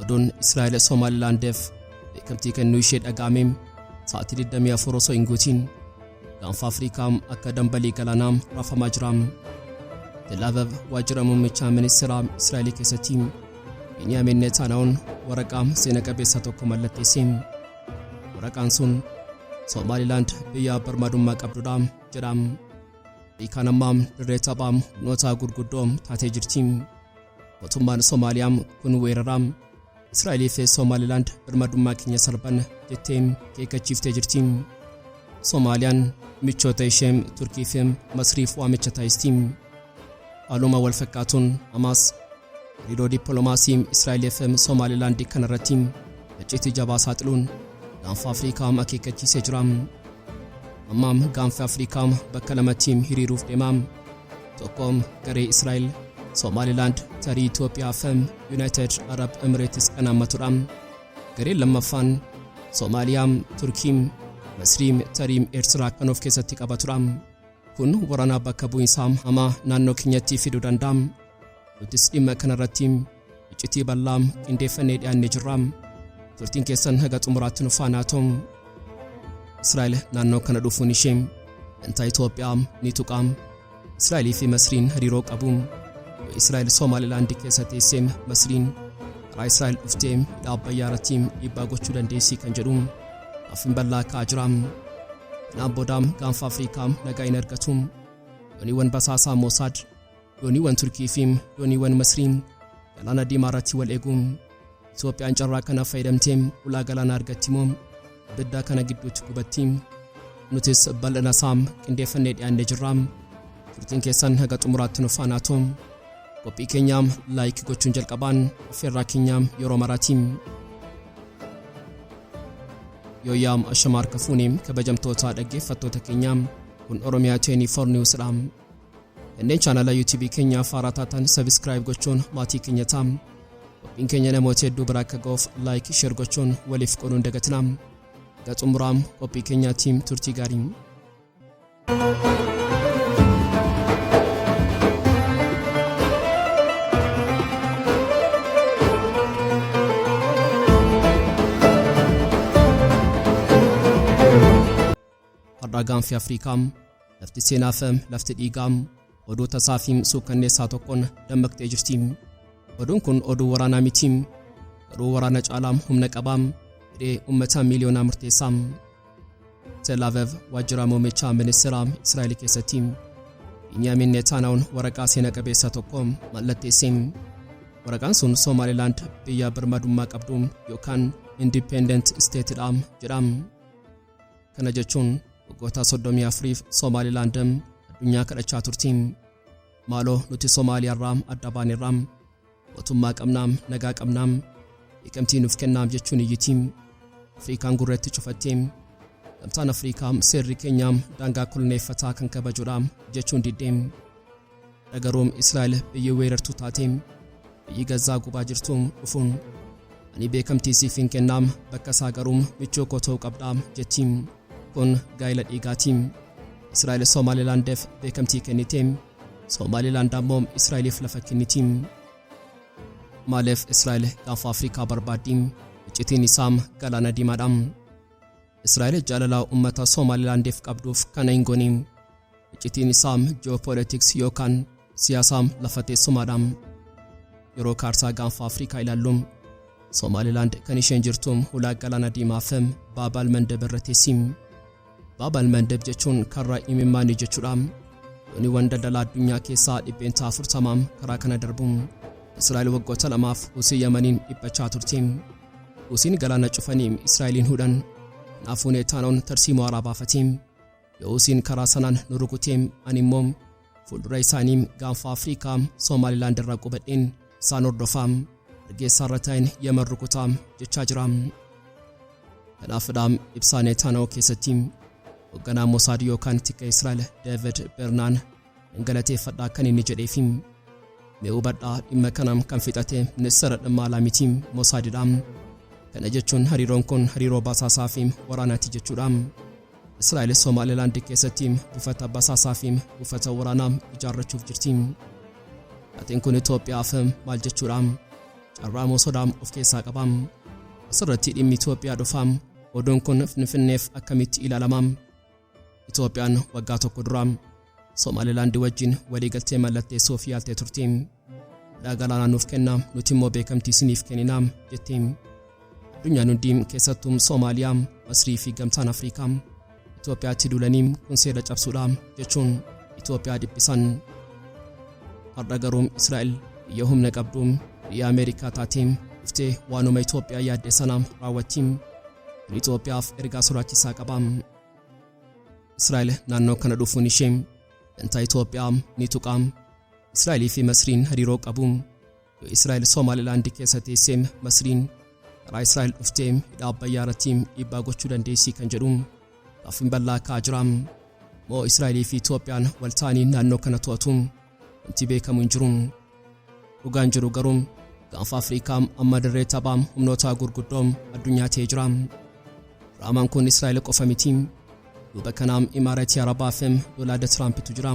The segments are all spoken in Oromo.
Oduun Israa'el Somaalilaandiif beekamtii kennuu ishee dhaga'ame sa'aatii 24 osoo hin guutiin gaanfa Afrikaa akka dambalii galaanaa raafamaa jira. Tel Aviv waajjira muummicha ministeera Israa'el keessatti Beniyaamin Netanyahuun waraqaa seena qabeessa tokko mallatteesse. Waraqaan sun Somaalilaand biyya birmadummaa qabdudha jedha. Afrikaan ammaa dirree taphaa humnoota gurguddoo taatee jirti. Mootummaan Somaaliyaa kun weeraraa Israa'elii fi Somaalilaand birmadummaa keenya sarban jettee akeekkachiiftee jirti. Somaaliyaan michoota ishee Turkii fi Masriif waamicha taasisti. Haaluma wal fakkaatuun Hamaas hariiroo dippiloomaasii Israa'elii fi Somaalilaand kanarratti icciitii jabaa saaxiluun gaanfa Afrikaa akeekkachiisee jira. Ammaam gaanfa Afrikaa bakka lamatti hiriiruuf deema. Tokko garee Israa'el, Somaalilaand, tarii Itoophiyaa fi United Arab Emirates kan hammatudha. Gareen lammaffaan Somaaliyaa, Turkii, Masrii, tarii Eertiraa kan of keessatti qabatudha. Kun waraana bakka bu'iinsaa hamaa naannoo keenyatti fiduu danda'a. Nutis dhimma kanarratti iccitii bal'aa qindeeffannee dhiyaannee jirra. Turtiin keessan haga xumuraatti nu faana ta'u. Israa'el naannoo kana dhufuun ishee dantaa Itoophiyaa ni tuqa. Israa'elii fi Masriin hariiroo qabu. Yoo Israa'el Somaalilaand keessa teessee, Masriin karaa Israa'el dhuftee hidha Abbayyaa irratti dhiibbaa gochuu dandeessi kan jedhu gaaffiin bal'aa ka'aa jira. Kanaan booda gaanfa Afrikaa nagaa hin argatu. Dooniiwwan basaasaa Mossad, dooniiwwan Turkii fi dooniiwwan Masrii galaana Diimaa irratti wal eegu. Itoophiyaan carraa kana fayyadamtee ulaa galaanaa argatti moo ibidda kana gidduutti gubatti? Nutis bal'ina isaa qindeeffannee dhiyaannee jirra. Turtiin keessan haga xumuraatti nu faana ta'u. Qophii keenya like gochuun jalqabaan affeerraa keenya yeroo maraati. Yooyyaa, ashama harka fuunee, kabajamtoota dhaggeeffattoota keenya, kun Oromiyaa 24 News dha. Kanneen chaanala YouTube keenya haaraa taatan subscribe gochuun maatii keenya ta'a. Qophiin keenya namoota hedduu bira akka ga'uuf like, share gochuun waliif qooduun dagatina. Haga xumuraa qophii keenyaatti turtii gaarii. Har'a gaanfi Afrikaa, lafti seenaa fi lafti dhiigaa, oduu tasaa fi suukkanneessaa tokkoon dammaqxee jirti. Oduun kun oduu waraanaa miti. Garuu waraana caalaa humna qabaa hidhee uummata miiliyoonaa murteessaa. Tel Aviv waajjira muummicha ministeera Israa'el keessatti Beniyaamin Netanyahuun waraqaa seena qabeessa tokko mallatteesse. Waraqaan sun Somaalilaand biyya birmadummaa qabdu yookaan independent state dha jedha. Kana jechuun waggoota 34f Somaalilaand addunyaa kadhachaa turti. Maaloo, nuti Somaaliyaarraa adda baaneerraa, mootummaa qabnaam, nagaa qabnaam, beekamtii nuuf kennaam jechuun iyyiti. Afrikaan gurratti cufattee, Gamtaan Afrikaa seerri keenya daangaa koloneeffataa kan kabajudha jechuun diddee. Garuu Israa'el biyyi weerartuu taate, biyyi Gazaa gubaa jirtu dhufuun, ani beekamtii siif hin kennaam, bakka isaa garuu michuu koo ta'uu qabdaa jetti. Kun gaa'ila dhiigaati. Israa'el Somaalilaandiif beekamtii kennite. Somaalilaand ammoo Israa'eliif lafa kenniti. Maaliif Israa'el gaanfa Afrikaa barbaaddi? Iccitiin isaa galaana Diimaadha. Israa'el jaalala uummata Somaalilaandiif qabduuf kana hin goone. Iccitiin isaa ji'oopoolitiks yookaan siyaasa lafa teessumaadha. Yeroo kaartaa gaanfa Afrikaa ilaallu, Somaalilaand kan isheen jirtu hulaa galaana Diimaa fi Baabal Mandeb irra teessi. Baabal Mandeb jechuun karra imimmaanii jechuudha. Dooniiwwan daldala addunyaa keessaa 40% karaa kana darbu. Israa'el waggoota 2f Husii Yamaniin dhiphachaa turte. Husiin galaana cufanii Israa'eliin hudhan. Kanaafuu Neetaanoon tarsiimoo haaraa baafate. Yoo Husiin karaa sanaan nu rukute, ani immoo fuuldura isaanii gaanfa Afrikaa Somaalilaand irraa qubadheen isaan hordofaa, Hargeysaa irra taa'een Yemen rukutaa jechaa jira. Kanaafidha ibsaa Neetaanoo keessatti hoogganaa Mosaad yookaan tika Israa'el David Bernaan nan galateeffadhaa kan inni jedheefi. Mee hubadhaa, dhimma kana kan fixate ministeera dhimma alaa miti, Mosaadidha. Kana jechuun hariiroon kun hariiroo basaasaa fi waraanaati jechuudha. Israa'el Somaalilaand keessatti buufata basaasaa fi buufata waraanaa ijaarrachuuf jirti. Taateen kun Itoophiyaaf maal jechuudha? Carraa moo sodaa of keessaa qaba? Asirratti dhimmi Itoophiyaa dhufa. Oduun kun Finfinneef akkamitti ilaalama? Itoophiyaan waggaa tokko dura Somaalilaand wajjin waliigaltee mallatteessuuf yaaltee turte. Ulaa galaanaa nuuf kenna, nuti immoo beekamtii isiniif kennina jette. Addunyaan hundi, keessattuu Soomaaliyaa, Masrii fi Gamtaan Afrikaa, Itoophiyaatti duulanii kun seera cabsuudha jechuun Itoophiyaa dhiphisan. Har'a garuu Israa'el biyya humna qabdu, biyya Ameerikaa taatee dhuftee waanuma Itoophiyaa yaadde sana raawwatti. Kun Itoophiyaaf ergaa sodaachisaa qaba. Israa'el naannoo kana dhufuun ishee dantaa Itoophiyaa ni tuqa. Israa'elii fi Masriin hariiroo qabu. Yoo Israa'el Somaalilaand keessa teessee, Masriin karaa Israa'el dhuftee hidha Abbayyaa irratti dhiibbaa gochuu dandeessi kan jedhu gaaffiin bal'aa ka'aa jira. Moo Israa'elii fi Itoophiyaan wal ta'anii naannoo kana to'atu? Wanti beekamu hin jiru. Dhugaan jiru garuu Gaanfa Afrikaa amma dirree taphaa humnoota gurguddoo addunyaa ta'ee jira. Diraamaan kun Israa'el qofa miti. Duuba kanaa Imaaratii Arabaa fi Doonaald Tiraampitu jira.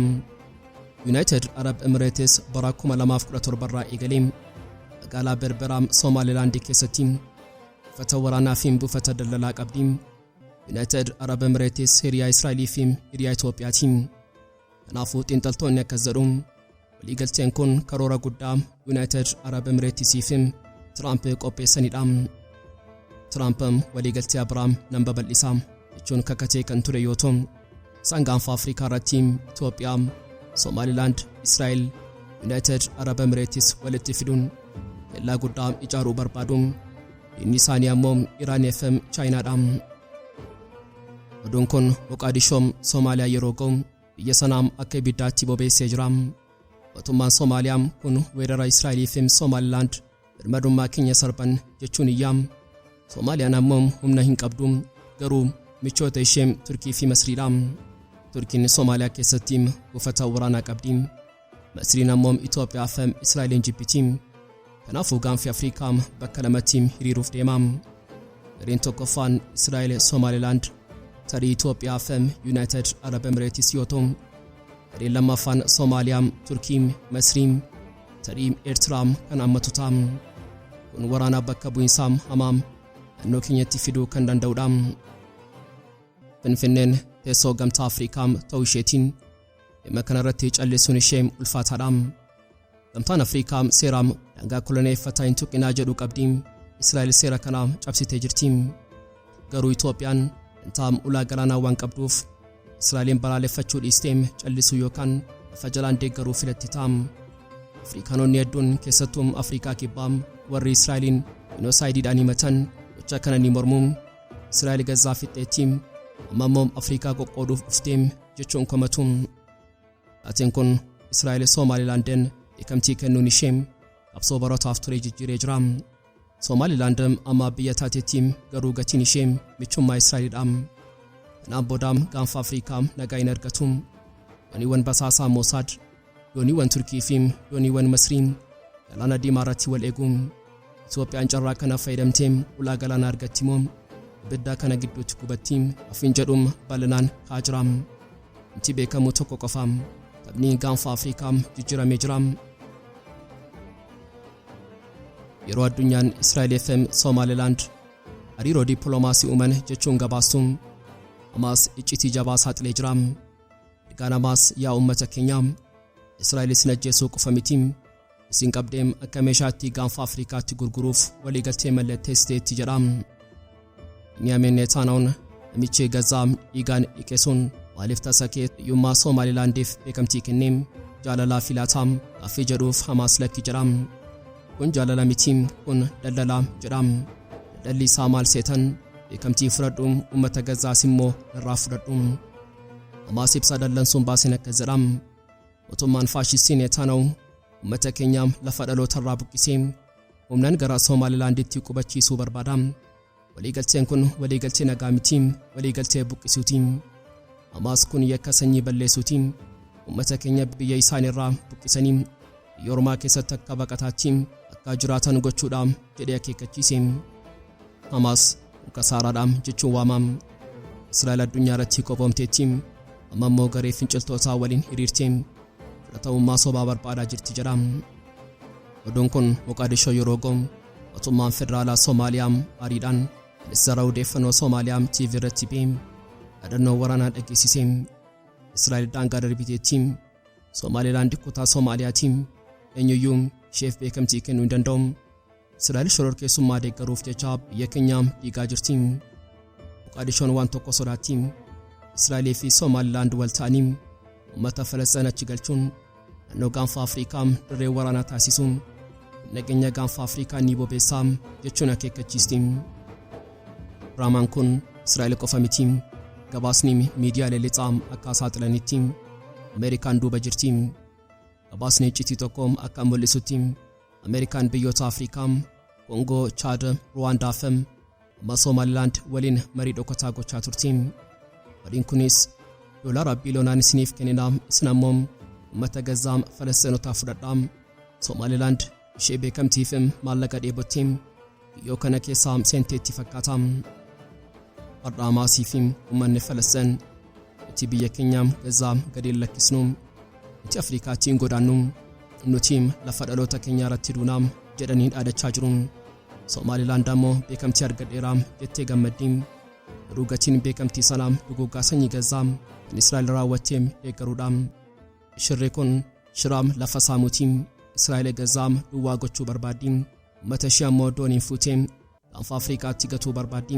United Arab Emirates bara 2017 irraa eegalee magaalaa Berberaa Somaalilaand keessatti buufata waraanaa fi buufata daldalaa qabdi. United Arab Emirates hiriyaa Israa'elii fi hiriyaa Itoophiyaati. Kanaafuu xiinxaltoonni akkas jedhu: waliigalteen kun karoora guddaa United Arab Emirates fi Tiraamp qopheessanidha. Tiraamp waliigaltee Abiraam nan babal'isa jechuun kakatee kan ture yoo ta'u, isaan Gaanfa Afrikaa irratti Itoophiyaa, Somaalilaand, Israa'el, United Arab Emirates walitti fiduun kellaa guddaa ijaaruu barbaadu. Inni isaanii ammoo Iraanii fi Chaayinaadha. Oduun kun Moqaadishoo Soomaaliyaa yeroo ga'u biyya sanaa akka ibiddaatti bobeessee jira. Mootummaan Soomaaliyaa kun weerara Israa'elii fi Somaalilaand birmadummaa keenya sarban jechuun iyyaa. Soomaaliyaan ammoo humna hin qabdu, garuu michoota ishee Turkii fi Masriidha. Turkiin Soomaaliyaa keessatti buufata waraanaa qabdi. Masriin ammoo Itoophiyaa fi Israa'eliin jibbiti. Kanaafuu Gaanfi Afrikaa bakka lamatti hiriiruuf deema. Gareen tokkoffaan Israa'el, Somaalilaand, tarii Itoophiyaa fi United Arab Emirates yoo ta'u, gareen lammaffaan Soomaaliyaa, Turkii, Masrii, tarii Eertiraa kan hammatu ta'a. Kun waraana bakka bu'iinsaa hamaa naannoo keenyatti fiduu kan danda'udha. Finfinneen teessoo Gamtaa Afrikaa ta'uu isheetiin dhimma kanarratti callisuun ishee ulfaataadha. Gamtaan Afrikaa seera daangaa koloneeffataa hin tuqinaa jedhu qabdi. Israa'el seera kana cabsitee jirti. Garuu Itoophiyaan dantaa ulaa galaanaa waan qabduuf Israa'eliin balaaleffachuu dhiistee callisuu yookaan lafa jalaan deeggaruu filatti ta'a. Afrikaanonni hedduun, keessattuu Afrikaa Kibbaa, warri Israa'eliin jenoosaayidiidhaan himatan gocha kana ni mormu. Israa'el Gazaa fixxeetti, amma immoo Afrikaa qoqqooduuf dhuftee jechuun komatu. Taateen kun Israa'el Somaalilaandeen beekamtii kennuun ishee qabsoo barootaaf ture jijjiiree jira. Somaalilaand amma biyya taatetti, garuu gatiin ishee michummaa Israa'elidha. Kanaan booda Gaanfa Afrikaa nagaa hin argatu. Dooniiwwan basaasaa Mossad, dooniiwwan Turkii fi dooniiwwan Masrii Galaana Diimaa irratti wal eegu. Itoophiyaan carraa kana fayyadamtee ulaa galaanaa argatti moo ibidda kana gidduutti gubatti afiin jedhuun bal'inaan ka'aa jira. Wanti beekamu tokko qofa: taphni Gaanfa Afrikaa jijjiiramee jira. Yeroo addunyaan Israa'el fi Somaalilaand hariiroo dippiloomaasii uuman jechuun gabaastu, Hamaas iccitii jabaa saaxilee jira. Ergaan Hamaas: yaa uummata keenya, Israa'el isin ajjeesuu qofa miti, isin qabdee akka meeshaatti Gaanfa Afrikaatti gurguruuf waliigaltee mallatteessiteetti jedha. Beniyaamin Netanyahuun, namichi Gazaa dhiigaan dhiqe sun, maaliif tasa kee hiyyummaa Somaalilaandiif beekamtii kennee jaalalaa filaataa gaaffii jedhuuf Hamaas lakki jedha. Kun jaalala miti, kun daldalaa jedha. Daldalli isaa maal seetan? Beekamtii fudhadhu, uummata Gazaas immoo irraa fudhadhu. Hamaas ibsa dallansuun baasin akkas jedha: Mootummaan faashistii Netanyahu uummata keenya lafa dhalootarraa buqqisee humnaan gara Somaalilaanditti qubachiisuu barbaada. Waliigalteen kun waliigaltee nagaa miti, waliigaltee buqqisuuti. Hamaas kun yakka sanyii balleessuuti. Uummata keenya biyya isaaniirraa buqqisanii biyya ormaa keessatti akka baqataatti akka jiraatan gochuudha jedhee akeekkachiise. Hamaas kun kasaaraadha jechuun waama. Israa'el addunyaa irratti qofoomteetti, amma immoo garee finciltootaa waliin hiriirtee fudhatamummaa sobaa barbaadaa jirti jedha. Oduun kun Moqaadishoo yeroo ga'u mootummaan federaalaa Somaaliyaa ariidhaan ministeera odeeffannoo Somaaliyaa TV irratti ba'ee dhaadannoo waraanaa dhageessise. Israa'el daangaa darbiteetti. Somaalilaand kutaa Somaaliyaati. Eenyuyyuu isheef beekamtii kennuu hin danda'u. Israa'el shororkeessummaa deeggaruuf jecha biyya keenya diigaa jirti. Moqaadishoon waan tokko sodaatti. Israa'elii fi Somaalilaand wal ta'anii uummata Falasxiin achi galchuun naannoo gaanfa Afrikaa dirree waraanaa taasisuun nageenya gaanfa Afrikaa ni bobeessaa jechuun akeekkachiisti. Diraamaan kun Israa'el qofa miti. Gabaasni miidiyaalee lixaa akka saaxilanitti Ameerikaan duuba jirti. Gabaasni iccitii tokko akka mul'isutti Ameerikaan biyyoota Afrikaa Koongoo, Chaad, Ruwaandaa fi amma Somaalilaand waliin marii dhokataa gochaa turti. Mariin kunis doolaara biiliyoonaan isiniif kenninaa, isin ammoo uummata Gazaa Falasxiinotaa fudhadhaa. Somaalilaand ishee beekamtiif maallaqa dheebotti biyyoo kana keessaa seenteetti fakkaata. Har'a Hamaasii fi uummanni Falasxiin nuti biyya keenya Gazaa gadi hin lakkisnu, nuti Afrikaatti hin godaannu, nuti lafa dhaloota keenya irratti duunaa jedhanii dhaadachaa jiru. Somaalilaand ammoo beekamtii argadheera jettee gammaddi. Garuu gatiin beekamtii sanaa duguuggaa sanyii Gazaa kan Israa'el raawwattee deeggaruudha. Shirri kun shiraam lafa saamuuti. Israa'el Gazaa duwwaa gochuu barbaaddi. Uummata ishee ammoo dooniin fuutee gaanfa Afrikaatti gatuu barbaaddi.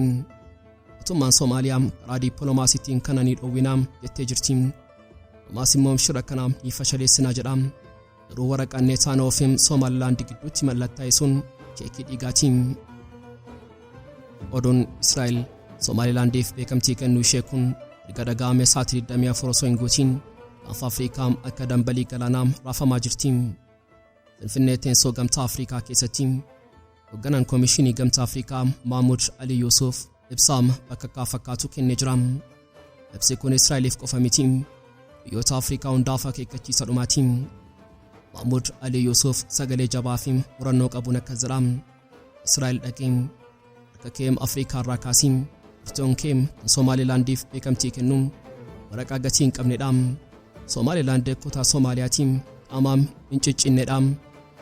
Mootummaan Somaaliyaa karaa dippiloomaasiitiin kana ni dhowwinaa jettee jirti. Hamaas immoo shira kana ni fashaleessinaa jedha. Garuu waraqaan Netanyahu fi Somaalilaand gidduutti mallattaa'e sun cheekii dhiigaati. Oduun Israa'el Somaalilaandiif beekamtii kennuu ishee kun erga dhaga'ame sa'aatii 24 osoo hin guutiin gaanfa Afrikaa akka dambalii galaanaa raafamaa jirti. Finfinnee teessoo Gamtaa Afrikaa keessatti hoogganaan Koomishinii Gamtaa Afrikaa Mahmud Ali Yusuf ibsaa bakka fakkaatu kennee jira. Ibsi kun Israa'eliif qofa miti, biyyoota Afrikaa hundaaf akeekkachiisa dhumaati. Mahmud Ali Yusuf sagalee jabaa fi murannoo qabuun akkas jedha. Israa'el dhaqee harka keem Afrikaa irraa kaasii, murtoon keem kan Somaalilaandiif beekamtii kennu waraqaa gatii hin qabnedha. Somaalilaand kutaa Somaaliyaati, qaamaam hin ciccinnedha.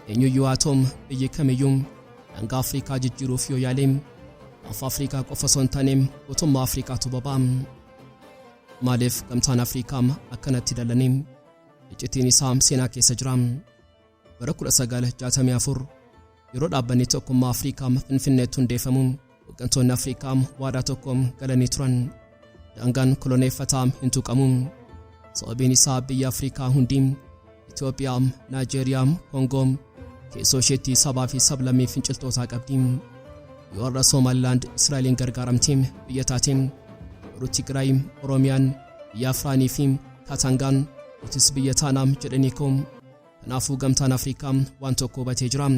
Eenyuyyuu haa ta'u biyyi kamiyyuu daangaa Afrikaa jijjiiruuf yoo yaale gaanfa Afrikaa qofa osoo hin taane guutummaa Afrikaatu boba'a. Maaliif gamtaan Afrikaa akkanatti dallane? Iccitiin isaa seenaa keessa jira. Bara 1964 yeroo dhaabbanni tokkummaa Afrikaa Finfinneetti hundeeffamu hooggantoonni Afrikaa waadaa tokko galanii turan. Daangaan koloneeffataa hin tuqamu. Sababiin isaa biyya Afrikaa hundi Itoophiyaa, Naayijeeriyaa, Koongoo keessoo isheetti sabaa fi sablammii finciltootaa qabdi. Yoo har'a Somaalilaand Israa'eliin gargaaramtee biyya taate, boru Tigraay, Oromiyaan, biyya Afraanii fi Katangaan nutis biyya taanaa jedhanii ka'u. Kanaafuu gamtaan Afrikaa waan tokko hubatee jira.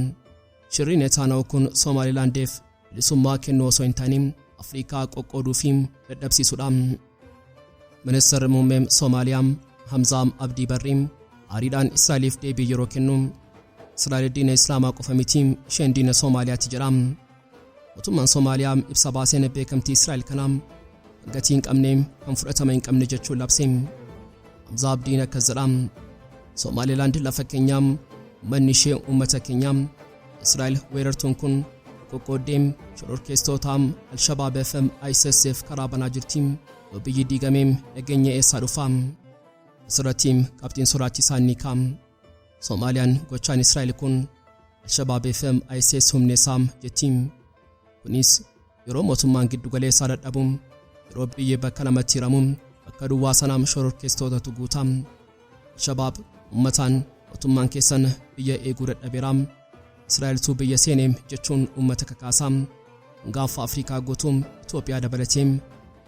Shirri Netanyahu kun Somaalilaandiif bilisummaa kennuu osoo hin taane Afrikaa qoqqooduu fi dadhabsiisuudha. Ministeerri muummee Somaaliyaa Hamzaa Abdii Barrii aariidhaan Israa'eliif deebii yeroo kennu Israa'el diina Islaamaa qofa miti, isheen diina Somaaliyaati jedha. Mootummaan Somaaliyaa ibsa baaseen beekamtii Israa'el kanaa kan gatii hin qabne, kan fudhatama hin qabne jechuun labse. Hamzaa Abdiin akkas jedha. Somaalilaand lafa keenyaa, uummanni ishee uummata keenyaa. Israa'el weerartuun kun qoqqooddee shororkeessitoota Alshabaab fi ISISf karaa banaa jirti. Yoo biyyi diigamee nageenya eessaa dhufa? Asirratti qabxiin sodaachisaa ni ka'a. Somaaliyaan gochaan Israa'el kun Alshabaab fi ISIS humneessaa jetti. Kunis yeroo mootummaan giddugaleessaa dadhabu, yeroo biyyi bakka lamatti hiramu, bakka duwwaa sanaa shororkeessitootatu guuta. Alshabaab uummataan mootummaan keessan biyya eeguu dadhabeera, Israa'eltu biyya seene jechuun uummata kakaasa. Gaanfa Afrikaa guutuu Itoophiyaa dabalatee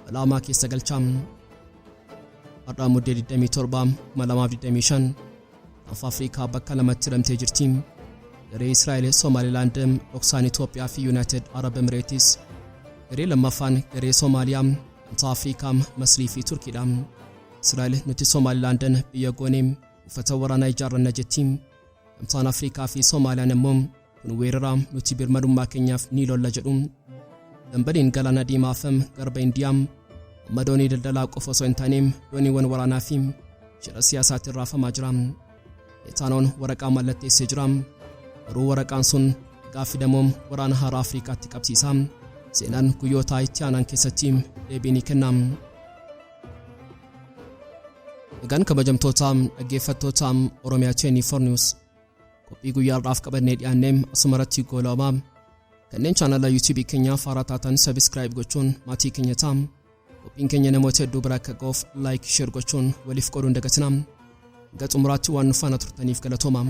balaamaa keessa galcha. Har'a Muddee 27 2025 gaanfa Afrikaa bakka lamatti hiramtee jirti. Garee Israa'el, Somaalilaand, dhoksaan Itoophiyaa fi Yuunaayitid Arab Emireetis. Garee lammaffaan garee Somaaliyaa, gamtaa Afrikaa, Masrii fi Turkiidha. Israa'el nuti Somaalilaandan biyya goone buufata waraanaa ijaarranna jetti. Gamtaan Afrikaa fi Somaaliyaan immoo kun weerara, nuti birmadummaa keenyaaf ni lolla jedhu. Dambaliin galaana Diimaa fi Garba Indiyaa amma doonii daldalaa qofa osoo hin taane dooniiwwan waraanaa fi shira siyaasaatiin raafamaa jira. Netanyahuun waraqaa mallatteessee jira. Garuu waraqaan sun gaaffii damoom waraana haaraa Afrikaatti qabsiisa. Seenaan guyyoota itti aanan keessatti deebii ni kenna. Egaan kabajamtoota dhaggeeffattoota Oromiyaa 24 News, qophii guyyaa har'aaf qabannee dhiyaannee asumarratti goolabama. Kanneen chaanala YouTube keenyaa haaraa taatan subscribe gochuun maatii keenya ta'a. Qophiin keenya namoota hedduu bira akka ga'uuf like, share gochuun waliif qooduun dagatina. Hanga xumuraatti waan nu faana turtaniif galatooma.